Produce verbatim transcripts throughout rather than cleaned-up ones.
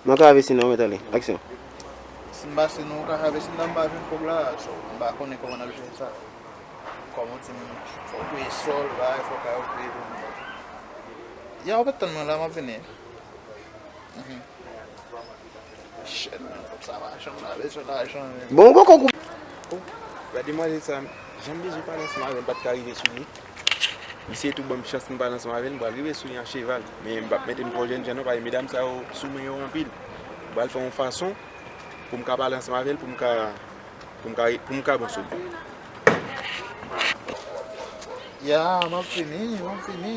Mwen ka avèti nou, mèt ale. Aksyon. Si m pase nou ka avèti m, m pa jwenn kòb la, so, m pa konnen kòman n ap jere sa. Kòman w di m, fò w peye sòl, bagay, fò kay ou peye pou mwen. Ya, w ap tann mwen la, m ap vini. Mhm. Shit, man, kòb sa pa janm la, bezwen lajan, men. Bon, ou poko koup. Oh, gade demwazèl sa, jan m bezwen pale ansanm avè l, m pa t ka rive sou li. Misye tou ban m chans pou m pale ansanm avè l, m pral rive sou li an cheval. Men m p ap mete m twò jènjan non, paske medam sa yo sou men yo anpil. M pral fè yon fason pou m ka pale ansanm avè l, pou m ka, pou m ka, pou m ka bon sou li. Ya, m ap vini, m ap vini.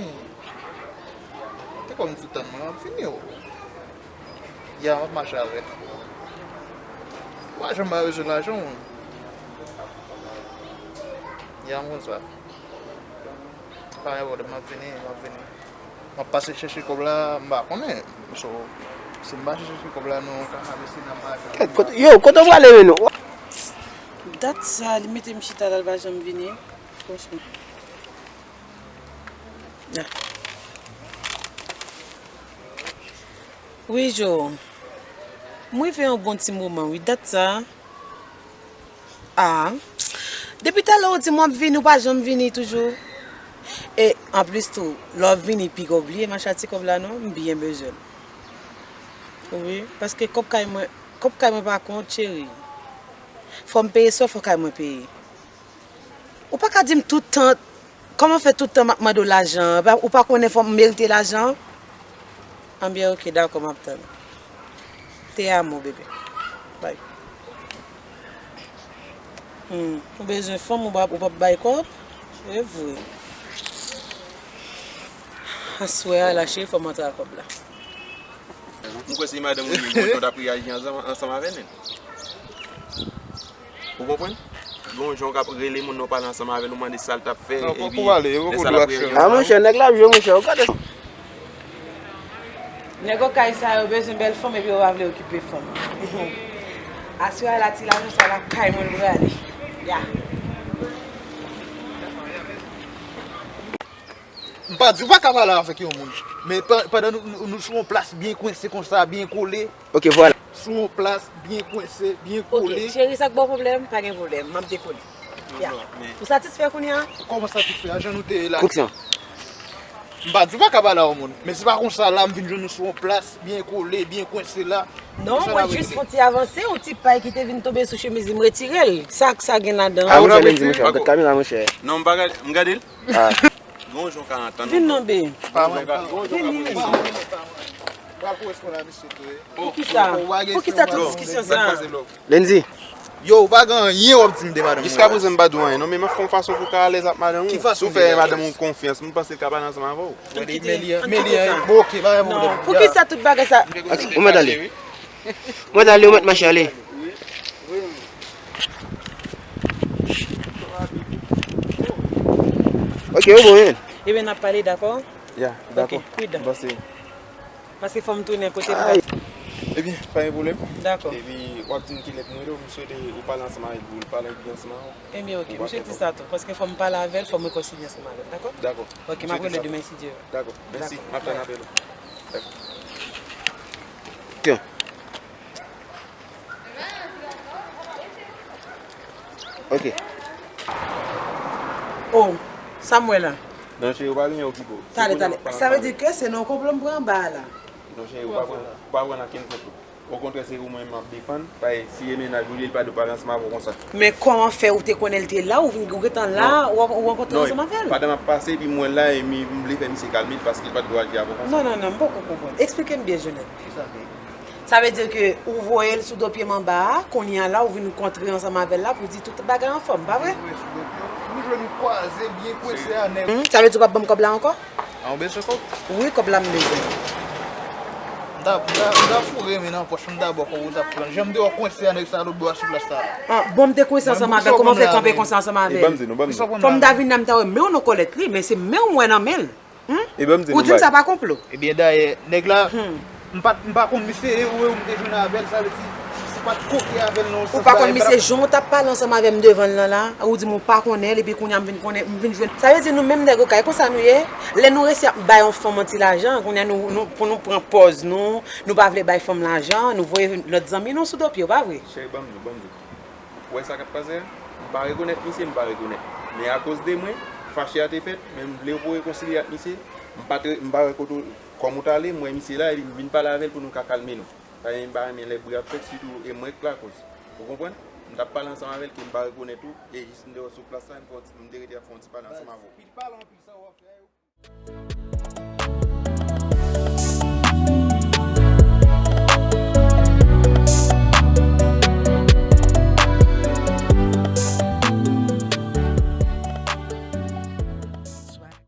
Te kòm sou tann mwen, m ap vini, o. Ya, m ap mache avè l. Ou pa janm pa bezwen lajan, moun. Ya, m konn sa. Pa gen pwoblèm, m ap vini, m ap vini. M ap pase chèche kòb la, m pa konnen. So, si m pa chèche kòb la, nou ka avèti nan mache. Kèt, kote, yo, kote w prale menm? Dat sa, li mete m chita la, l pa janm vini. Franchman. Ah. Wi, Jo. M rive yon bon ti moman, wi, dat sa. Ah. Depi talè ou di m w ap vini, ou pa janm vini toujou. E anplis tou, lè w ap vini, piga w bliye m achte ti kòb la, non, m byen bezwen l. Wi, paske kòb kay mwen, kòb kay mwen pa kont, cheri. Fò m peye sa, fò kay mwen peye. Ou pa ka di m tout tan, kòman fè tout tan m ap mande w lajan an? Ou pa konnen fò m merite lajan an? Anbyen, oke, dakò, m ap tann. Te amo, bebe. Bay. Hmm, ou bezwen fanm, ou p ap, ou p ap bay kòb? E vre. Aswè a la, cheri, fò m antre ak kòb la. M kwè se madanm ou ye, ou t ap reyaji ansanm, ansanm avè l menm. Ou konprann? Gon jan w k ap rele moun nan, w pale ansanm avè l, ou mande sa l t ap fè, epi lè sa l ap reyaji ansanm avè l. Ah, monchè, nèg la ap jwe, monchè, ou gade. Nèg okay sa yo bezwen bèl fanm, epi yo pa vle okipe fanm. Aswè a la, ti lajan sa lakay mwen l prale. Ya. M pa di w pa ka pale avèk yon moun, men pa-, pandan nou, nou, nou sou yon plas byen kwense konsa, byen kole. Ok, vwala. Sou yon plas byen kwense, byen kole. Ok, cheri, sa k ba w pwoblèm? Pa gen pwoblèm, m ap dekole. Ya. Ou satisfè kounye a? Kòman satisfè? A jan nou te ye la. Kouksan. M pa di w pa ka pale a yon moun, men se pa konsa la m vin jwenn nou sou yon plas byen kole, byen kwense la. Non, mwen jis fè yon ti avanse, yon ti pay ki te vin tonbe sou chemiz li, m retire l. Sa, sa gen ladan? Ah, monchè, Lendy, monchè, gad kamera, monchè. Non, m pa gade, m gade l. Ah. Gon jan w ka antann. Vin non, be. Pa mwen, pa mwen. Vini. Pral koresponn a misye tou, wi. Poukisa? Poukisa tout diskisyon sa? Lendy. Yo, ou pa gen anyen w ap di m de madanm ou. Jiskaprezan m pa di w anyen non, men m ap fè yon fason pou w ka alèz ak madanm ou. Ki fason? Si w fè madanm ou konfyans, m panse l ka pale ansanm avè w. Kite, ann kite sa. Bon, ok, pa gen pwoblèm. Non, poukisa tout bagay sa? Ou mèt ale. Ou mèt ale, ou mèt mache ale. Ok, ou bon, wi. Ebyen, n ap pale, dakò? Ya, dakò. Ok, pridan. M panse. Paske fò m tounen kote m pral. Ebyen, pa gen pwoblèm. Dakò. Epi, w ap di m kilè pou m rele w, m swete ou pale ansanm avè l, pou l pale byen ansanm avè w. Ebyen, ok, m swete sa tou, paske fò m pale avè l, fò m rekonsilye ansanm avè l, dakò? Dakò. Ok, m ap rele w demen, si Dye vle. Dakò. Mèsi, m ap tann apèl ou. Dakò. Ok. Oh, sa m wè la? Non, cheri, ou pa gen okipe w. Talè, talè. Sa vle di ke se nan yon konplo m pran anba a la. Non, cheri, ou pa pran, ou pa pran nan kenn konplo. Okontrè, se ou mwen m ap defann. Paske si e mennaj ou li, li pa dwe pale ansanm avè w konsa. Men kòman fè ou te konnen l te la, ou vin, ou gentan la, ou, ou rankontre ansanm avè l? Non, pandan m ap pase, epi m wè l la, e mi, m vle fè misye kalme l, paske l pa t dwe aji avè w konsa. Non, non, non, m poko konprann. Eksplike m byen, Jonel. Kisa vle? Sa vle di ke ou voye l sou do pye m anba a, kounye a la ou vin kontre ansanm avè l la pou di tout bagay anfòm, pa vre? Voye sou do pye w. Nou jwenn nou kwaze byen kwense a nèg. Hmm, sa vle di ou p ap ban m kòb la ankò? A, ou bezwen kòb? Wi, kòb la m bezwen. M ta, m ta, m ta foure men nan pòch, m ta ba w kòb ou t ap pran. Jan m te wè w kwense a nèg sa lòt bò a sou plas sa a. Ah, bon, m te kwense ansanm avè l, kòman w fè kanpe konsa ansanm avè l? Fò m ta vin la, m ta wè men w nan kòlèt li, men se men w m wè nan men l. Hmm? Ou di m sa pa konplo? Ebyen, dayè, nèg la, m pa, m pa konn misye, e ou, e ou m te jwenn avè l, sa vle di, Ou pa t koke avè l nan yon Ou sans pa la, konn e misye jan w t ap pale ansanm avè m devan l lan la, ou di m ou pa konnen l, epi kounye a m vin konnen, m vin jwenn. Sa vle di nou menm nèg okay, e konsa nou ye. Lè nou resi ap bay yon fanm yon ti lajan, kounye a nou, nou, pou nou pran pòz nou, nou pa vle bay fanm lajan, nou voye lòt zanmi nou sou do pye, pa vre? Cheri, ban m di w, ban m di w. Ou wè sa k ap pase a? M pa rekonèt misye, m pa rekonèt. Men akoz de mwen, fache a te fèt, men m vle w pou rekonsilye ak misye. M pa t re- m pa wè kote w- kòm ou t ale, m wè misye la, epi m vin pale avè l pou nou ka kalme nou. Paske m pa renmen lè bri ap fèt, sitou e mwen k lakòz. Ou konprann? M t ap pale ansanm avè l ke m pa rekonèt ou, e jis m te wè w sou plas la, m fè yon ti- m te rete ap fè yon ti pale ansanm avè w.